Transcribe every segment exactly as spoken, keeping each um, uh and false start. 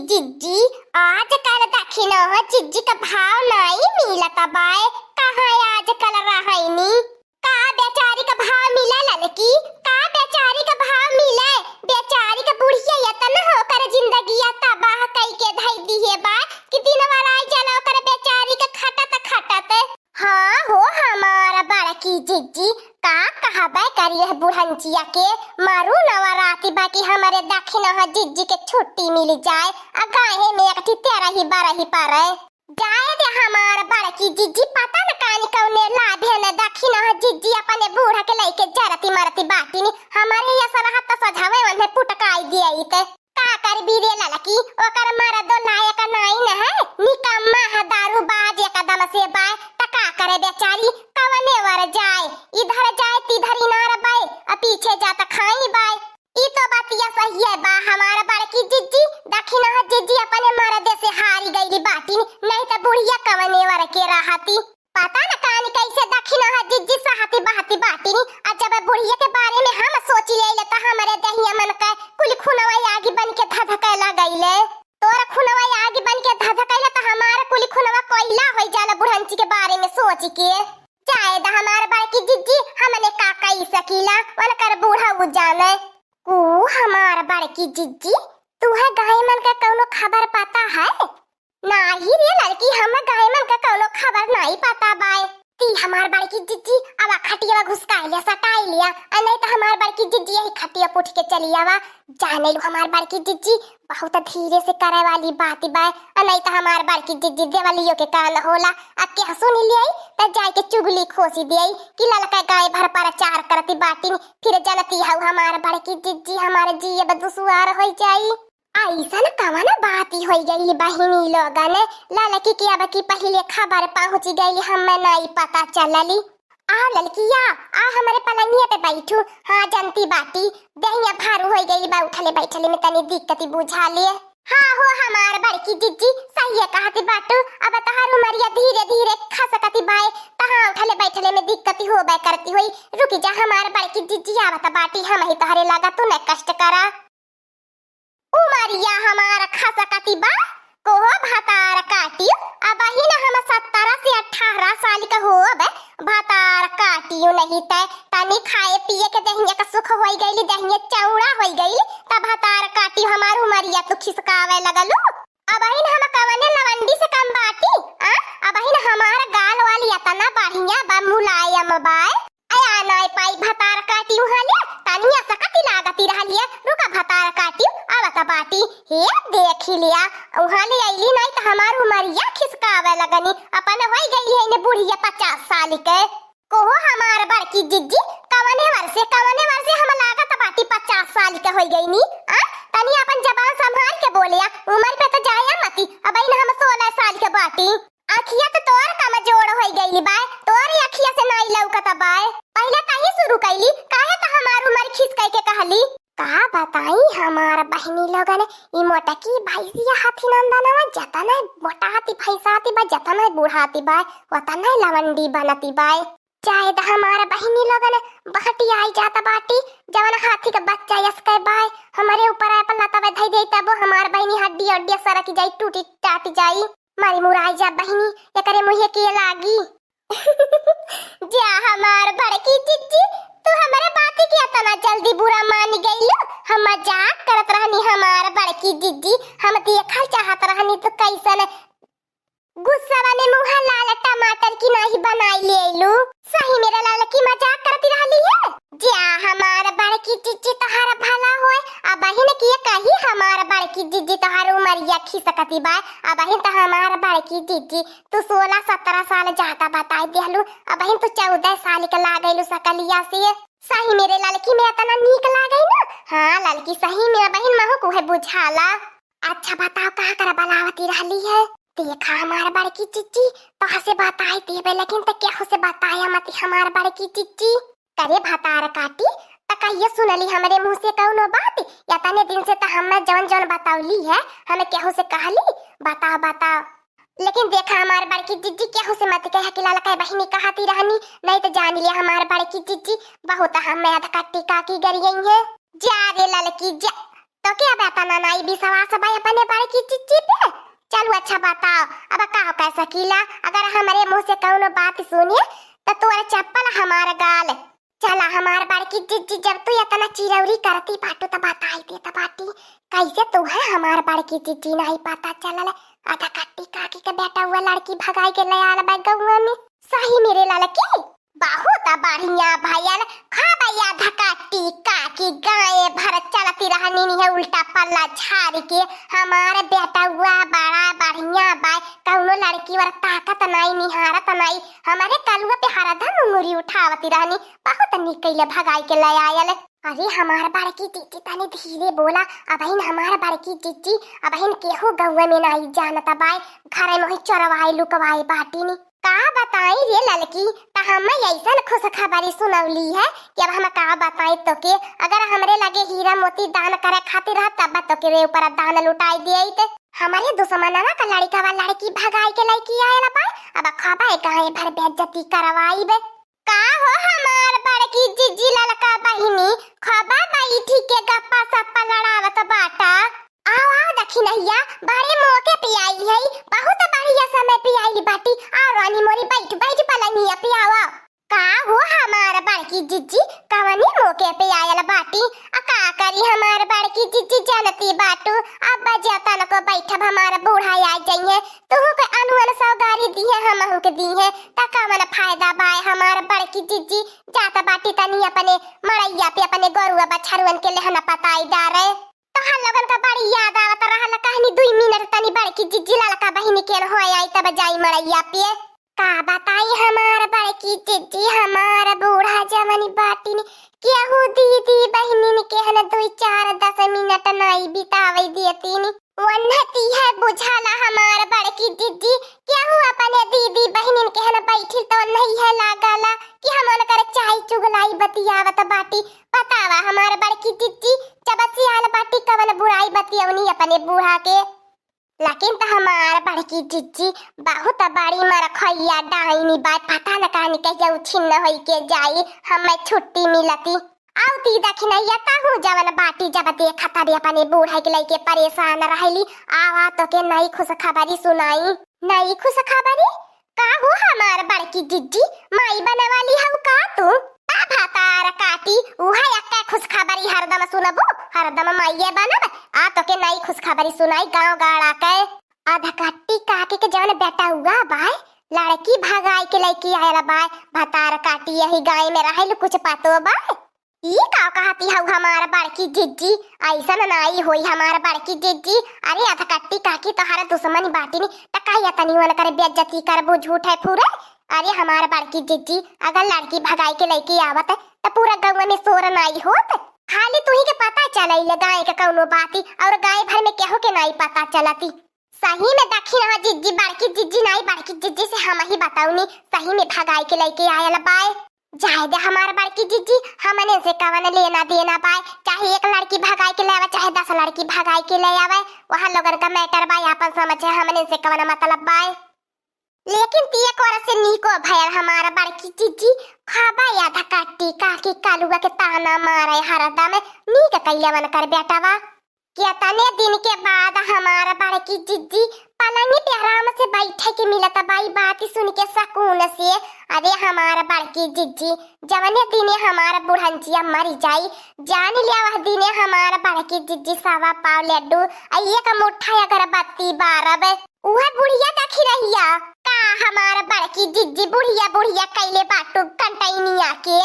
जिज्जी, आजकल दखिनहा जिज्जी क भाव नाई मिलत बाय, कहाँ आजकल रहैनी? का बेचारी क भाव मिले ललकी, का बेचारी क भाव मिले? बेचारी क बुढ़िया एतना ओकर जिंदगिया तबाह कइके धइ दिहे बा कि दिनवा रात जला ओकर बेचारी क खटत खटत। हाँ हो हमार बड़की जिज्जी, का कहबे करी एह बुढ़ंचिया के, मरू नवराती बा कि हमरे दखिनहा जिज्जी के छुट्टी मिल जाए, आ गाँहे में एक ठी तेरही बरही परे। जाए दे हमार बड़की जिज्जी, पता न कानी कउने लाभे न दखिनहा जिज्जी अपने बूढ़ा के लइके जरती मरती बाटिनी, हमरे यस रहत त सझावे ओन्हे पुटकाई दियइत। का करबी रे ललकी, ओकर मरदो लायक नाई न है, निकम्मा है, दारूबाज एकदम से बाय, त का करे बेचारी, कवने वर जाए, इधर जाए तिधर इनार बाय, आ पीछे जा त खाई बाय। ई तो बतिया सही है बा हमार बड़की जिज्जी, दखिनहा जिज्जी अपने मरदे से हारी गइली बाटिन, नहीं त बुढ़िया कवने वर के रहती। पता न कानी कैसे दखिनहा जिज्जी सहती बहती बाटिन, आ जब बुढ़िया के बारे में हम सोची लेले त हमरे देहिया मन के कुल खुनवा आगी बन के धधके लगैले। तोर खुनवा आगी बन के धधकैले त हमार कुल खुनवा कोयला होइ जाला बुढ़ंची के बारे में सोच के। जाए द हमार बड़की जिज्जी, हमने का कई सकीला, उनकर बूढ़ा उ जाने। कू हमार बड़की जिज्जी, तुहे गाय मन का कौनो खबर पता है? नाही रे लड़की, हम गाय मन का कौनो खबर नाही पता बाय। ती हमार बड़की जिज्जी, अब खटिया घुसकाई लिया, सटाई लिया, आ नहीं त हमार बड़की जिज्जी यही खटिया प उठ के चली आवा। जाने लू हमार बड़की जिज्जी, बहुत धीरे से करे वाली बात बाय, आ नहीं त हमार बड़की जिज्जी देवलियो के कान होला, आ के सुन लियाई त जाए के चुगली खोसी दियाई कि ललका गाय भर प्रचार करती बाटिन, फिर जनती हऊ हमार बड़की जिज्जी, हमार जियब दुसुआर होइ जाई। अइसन कवन बात होइ गइली बहिनी लोगन, ललकी के अब की पहिले खबर पहुँच गइली, हमें नाई पता चलली। आ ललकिया, आ हमरे पलंगिया पे बैठू। हाँ, जनती बाटी, देहिया भारू होइ गइली बा, उठले बैठले में तनी दिक्कती बुझा ले। हाँ हो हमार बड़की जिज्जी, सही कहती बाटू, अब तोहर उमरिया धीरे धीरे खसकती बाय, तहाँ उठले बैठले में दिक्कती होबे करती होई। रुकी जा हमार बड़की जिज्जी, आवत बाटी, हम ही तोहरे लगा, तू न कष्ट करा। उमरिया हमार खसकती बा, कोहो भतार काटियो, अबहिन हम सत्रह से अठारह साल के होब, भतार काटियो नहीं तै, तनी खाए पिए के देहिया के सुख होई गइली, देहिया चौड़ा होई गइली, त भतार काटियो हमार उमरिया तू खिसकावे लगलू। अबहिन हम कवने लवंडी से कम बाटी, आ? अबहिन हमार गाल वाल एतना बढ़िया बा, मुलायम बा। अया नाय पाई भतार काटी उहाँ ले, तनिया सकती लागती रहलिए, रुका भतार काटी, आवत बाटी। हे देखी लिया, उहाँ ले अइली नाई त हमार उमरिया खिसकावे लगनी, अपन होई गइली है ने बुढ़िया पचास साल के। कोहो हमार बड़की जिज्जी, कवने वर्षे, कवने वर्षे हम लागत बाटी पचास साल के होई गइनी, आ? तनी अपन जबान संभाल के बोलिया, उमर पे त जाया मती, अबहिन हम सोलह साल के बाटी। अखिया त तोर कमजोर होई गइली बाय, तोर अखिया से नाई लौकत बाय। पहिले तही शुरू कइली, काहे त हमार उमर खिसकै के कहली। का बताई हमार बहिनी लोगन, ई मोटकी भैंसिया हथी नंदनवा जतनै मोटाती भैंसाती बा, जतनै बुढ़ाती बाय, ओतनै लवंडी बनती बाय। जाए द हमार बहिनी लोगन, बहटी आई जात बाटी, जवन हाथी के बच्चा यस के बाय, हमरे ऊपर अपन लतवे धई दे, तबो हमार बहिनी हड्डी हड्डी सरक जाई, टूटी टाट जाई। मरी मुराई जा बहिनी, एकरे मुँहे के लागी। जा हमार बड़की जिज्जी, तू हमरे बात के इतना जल्दी बुरा मान गइलू? हम मजाक करत रहनी हमार बड़की जिज्जी, हम देखल चाहत रहनी तू कैसन गुस्सा वाले मुँह लाल टमाटर की नाई बनाई लेलू। सही मेरे लाल की मजाक करती रहली है। जा हमार बड़की जिज्जी तोहार भला होए। अबहिन किए कही हमार बड़की जिज्जी तोहार उमरिया खिसकती बाय। अबहिन त हमार बड़की जिज्जी तू सोलह सत्रह साल ज्यादा बताई दिहलू। अबहिन तू चौदह साल के लागैलू सकलिया से। सही मेरे ललकी में इतना नीक लागै ना। हाँ ललकी सही में अबहिन महू कुहे बुझाला। अच्छा बताओ का कर बलावती रहली है? देखा हमार बड़की जिज्जी, तोहा से बताई देबे लेकिन त केहू से बताया मत हमार बड़की जिज्जी। करे भतार काटी, त कहिए सुनली हमरे मुँह से कौनो बात? या तने दिन से त हम जौन जौन बतौली है, हम केहू से कहली? बताओ, बताओ। लेकिन देखा हमार बड़की जिज्जी, केहू से मत कह कि ललका बहिनी कहती रहनी, नहीं त जान लिया हमार बड़की जिज्जी बहुत हम अधकट्टी काकी गरियई है। जा रे ललकी जा, तोके अब एतना नाई विश्वास बा अपने बड़की जिज्जी पे? चलू अच्छा बताओ, अब का कह सकीला? अगर हमरे मुँह से कउनो बात सुने त तोर चप्पल हमार गाल। चला हमार बड़की जिज्जी, जब तू एतना चिरौरी करती बाटू त बताई देत बाटी, कइसे तोहे हमार बड़की जिज्जी नाई पता चलल? अधकट्टी काकी के बेटउआ लड़की भगाई के ले आल बा गउआ में। सही में रे ललकी, बहुत बढ़िया भयल। खा भैया धकाटी काकी, गाय भर चलती रहनी है उल्टा पल्ला झाड़ के। हमार बेटउआ बड़ा बढ़िया बा, कउनो लड़की वर ताकत नाई, निहारत नाई। हमरे कलुआ पे हरदम उंगली उठावती रहनी, बहुत निक कइले भगाई के ले आयल। अरे हमार बड़की जिज्जी तनी धीरे बोला, अबहिन हमार बड़की जिज्जी, अबहिन केहू गउआ में नाई जानत बाय, घर में ही चोरवाए लुकवाए बाटिनी। का बताई रे ललकी, त हम अइसन खुशखबरी सुनौली है कि अब हम का बताई तोके। अगर हमरे लगे हीरा मोती दान करे खातिर रह तब तोके रे ऊपर दान लुटाई देइत। हमरे दुश्मनवा का लड़िकवा लड़की भगाई के लइके आयल बा, अब खबा गाय भर बेइज्जती करवाइबे। का हो हमार बड़की जिज्जी ललका बहिनी, खबा बैठी के गप्पा सप्पा लड़ावत बाटा? आओ, आओ दखिनहिया, बड़े मौके पे आई है, बहुत बढ़िया समय पे आई बाटी। आओ रानी मोरी, बैठ, बैठ पलंगिया पे, आओ, आओ। का हो हमार बड़की जिज्जी, कवनी मौके पे आयल बाटी? आ का करी हमार बड़की जिज्जी, जानती बाटू, अब बजे तनको बैठब हमार बूढ़ा आ जइहे, तुहू के अनवन सौगारी दिहे, हमहू के दिहे, त कवन फायदा बाय हमार बड़की जिज्जी? जात बाटी तनी अपने मड़ैया पे अपने गोरुआ बछरुअन के लेहना पताई डारे। तोहर लोगन का बड़ी याद आवत रहल, कहनी दुई मिनट तनी बड़की जिज्जी ललका बहिनी के हो आई तब जाई मड़ैया पे। का बताई हमार बड़की जिज्जी, हमार बूढ़ा जवनी बाटिन, केहू दीदी बहिनिन के हन दुई चार दस मिनट नाई बितावे देतीन। वन्हती है बुझाला हमार बड़की जिज्जी, केहू अपने दीदी बहिनिन के हन बैठिल तो नहीं है लागला कि हम उनकर चाय चुगलाई बतियावत बाटी। बतावा हमार बड़की जिज्जी, जब सियान बाटी कवन बुराई बतियवनी अपने बूढ़ा के। लेकिन त हमार बड़की जिज्जी बहुत बड़ी मरखैया डाइनी बा, पता न कहानी कहिया उछिन्न होई के जाई, हमें छुट्टी मिलती। आउती दखिनहिया तहू जवन बाटी जब देखा तबे अपने बूढ़ा के लइके परेशान रहली। आवा तोके नई खुशखबरी सुनाई। नई खुशखबरी? का हो हमार बड़की जिज्जी, माई बने वाली हऊ का तू? का भतार काटी, उहे एक्के खुशखबरी हरदम सुनबू, हरदम माइये बनब। आ तोके नई खुशखबरी सुनाई गाँव गाड़ा के। अधकट्टी काकी के जवन बेटउआ बाय, लड़की भगाई के लइके आयल बाय, भतार काटी यही गाँव में रहल कुछ पतो बाय? ई का कहती हऊ हमार बड़की जिज्जी, अइसन नाई होई हमार बड़की जिज्जी। अरे अधकट्टी काकी तोहार दुश्मन बाटिन, त का एतनी उनकर बेइज्जती करबू झूठे फूरे? अरे हमार बड़की जिज्जी, अगर लड़की भगाई के लइके आवत त पूरा गउवा में शोर नाई होत। खाली तुही के पता चलइले गाँव के कउनो बाती, और गाँव भर में केहू के नाई पता चलती। सही में दखिनहा जिज्जी, बड़की जिज्जी नाई, बड़की जिज्जी से हमही बतौनी, सही में भगाई के लइके आयल बाय। जाए दे हमार बड़की जिज्जी, हमने से कवन लेना देना बाय, चाहे एक लड़की भगाई के ले आवा, चाहे दस लड़की भगाई के ले आवा, वहाँ लोगन का matter बाय, आपन समझे, हमने से कवन मतलब बाय। लेकिन ती एक ओर से नीको भयल हमार बड़की जिज्जी, खाबा या धकाटी काकी कलुआ के ताना मारे हरदम, नीक कइले वनकर बेटवा। केतने दिन के बाद हमार बड़की जिज्जी पलंगी पे आराम से बैठे के मिलत बा, ई बात सुन के सकून से। अरे हमार बड़की जिज्जी, जवने दिने हमार बुढ़ंचिया मरी जाई, जान लिया वह दिने हमार बड़की जिज्जी सवा पाव लड्डू आ एक मुट्ठा अगरबत्ती बारब। उहे बुढ़िया दखिनहिया, का हमार बड़की जिज्जी बुढ़िया बुढ़िया कइले बाटू कंटैनिया के?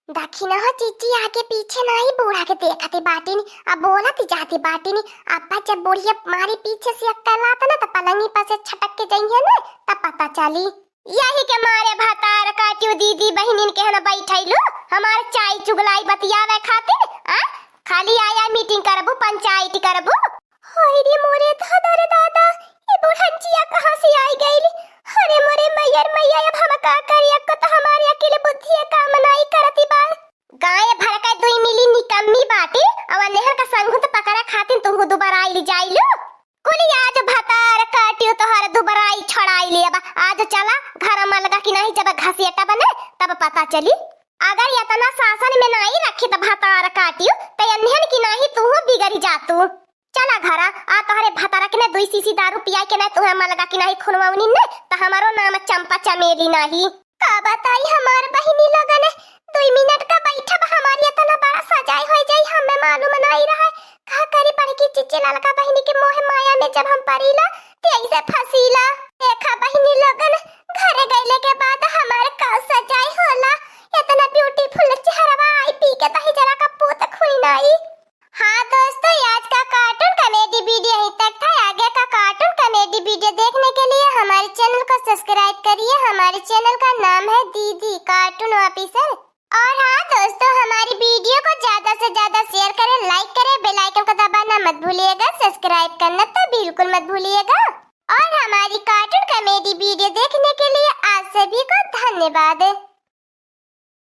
दखिनहा जिज्जी आगे पीछे नाई बूढ़ा के देखती बाटिन, अब बोलती जाती बाटिन। अब्बा जब बुढ़िया मारी पीछे से अक्कलात ना त पलंगी पर से छटक के जइहे ना, तब पता चली। यही के मारे भतार काटियो दीदी बहिनिन के हन बैठैलू, हमार चाय चुगलाई बतियावे खातिर, आ? खाली आया meeting करबू, पंचायत करबू। हाय रे मोरे दादा रे दादा, ये बुढ़ंचिया कहाँ से आई गइल? अरे मोरे मैया रे मैया, अब हम का करी? अब तो हमारे अकेले बुद्धि काम नाई करती बा। गाय भर के दुई मिली निकम्मी बाटी, और नेहर का संगुत पकड़े खातिर तुहू दुबारा आइल जाइलू। कुली आज भतार काटियो तोहर दुबराई छोड़ाई लेबा। आज चला घर मलगा कि नहीं, जब घसेटा बने तब पता चली। अगर यतना शासन में नाहीं रखित भतार काटियो, त एन्हन की नाहीं तूहू बिगरि जातू। चला घरा, आ तोहरे भतार के ना दुई शीशी दारू पियाइ के ना तुहे मलगा की नाहीं खुनवउनी ने, त हमरो नाम चंपा चमेली नाहीं। का बताई हमार बहिनी लोगन, दुई मिनट का बैठब हमार यतना बड़ा सजाई होइ जाई, हमें मालूम नाहीं रहे। का करी बड़की चिच्ची ललका बहिनी के मोह माया में जब हम परीला, ते ऐसे फंसीला। देखा बहिनी लोगन, घरे गइले के बाद हमार का सजाई होला, यतना beautiful चेहरवा आई पी के दही जरा का पोत खुई नाई। हाँ दोस्तों, आज का cartoon comedy video यहीं तक था। आगे का cartoon comedy video देखने के लिए हमारे channel को subscribe करिए। हमारे channel का नाम है दीदी Cartoon Officer। और हाँ दोस्तों, हमारी video को ज्यादा से ज्यादा share करें, like करें, bell icon को दबाना मत भूलिएगा, subscribe करना तो बिल्कुल मत भूलिएगा। और हमारी cartoon comedy video देखने के लिए आप सभी को धन्यवाद।